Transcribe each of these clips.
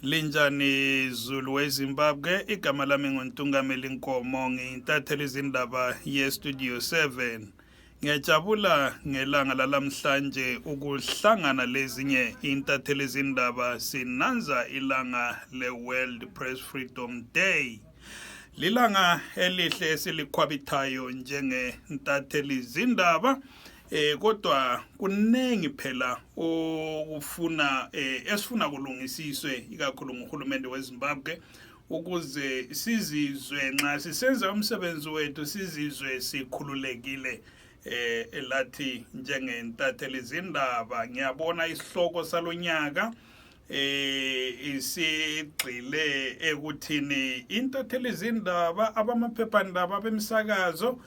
Linjani Zulu weZimbabwe, igama lami nguNtungameli Nkomo, ngiyintatheli izindaba ye-Studio 7. Ngiyajabula ngelanga lalamhlanje ukuhlangana lezinye intatheli izindaba sinanza ilanga le-World Press Freedom Day. Lilanga elihle esilikhwabithayo njengentatheli izindaba. Kodwa kunengi phela okufuna esifuna kulungisiswe ikakhulu nguhulumende weZimbabwe ukuze sizizwe nxa sisenza umsebenzi wethu sizizwe sikhululekile elathi njengentatheli izindaba. Ngiyabona isihloko salonyaka isigxile ekuthini intatheli izindaba abamaphephandaba bemsakazo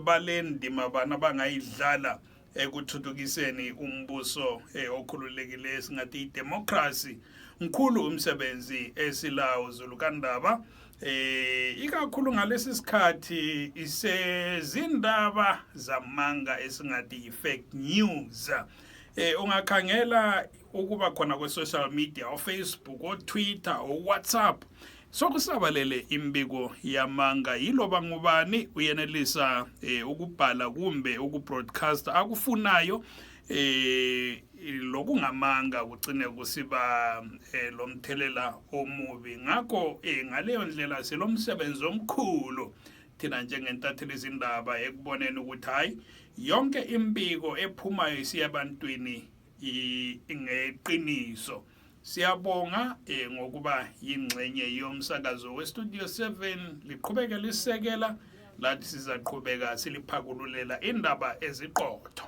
balendima abana bangayidlala ekuthuthukiseni umbuso okhululekile esingathi idemocracy. Mkhulu umsebenzi esilawo Zulu kaNdaba, ikakhulu ngalesi sikhathi isezindaba zamanga esingathi fake news. Ungakhangela ukuba khona kwe-social media, Facebook, Twitter, WhatsApp, sokusabalele imbiko yamanga. Yiloba ngubani uyenelisa ukubhala kumbe ukubroadcast akufunayo lokungamanga kugcine kusiba lomthelela omubi. Ngakho ngaleyo ndlela selomsebenzi omkhulu thina njengentatheli izindaba ekuboneni ukuthi hayi yonke imbiko ephumayo isiyabantwini ingeqiniso. Siyabonga ngokuba yingxenye yomsakazo we-Studio 7 liqhubeke lisekela lathi sizaqhubeka siliphakululela indaba eziqotho.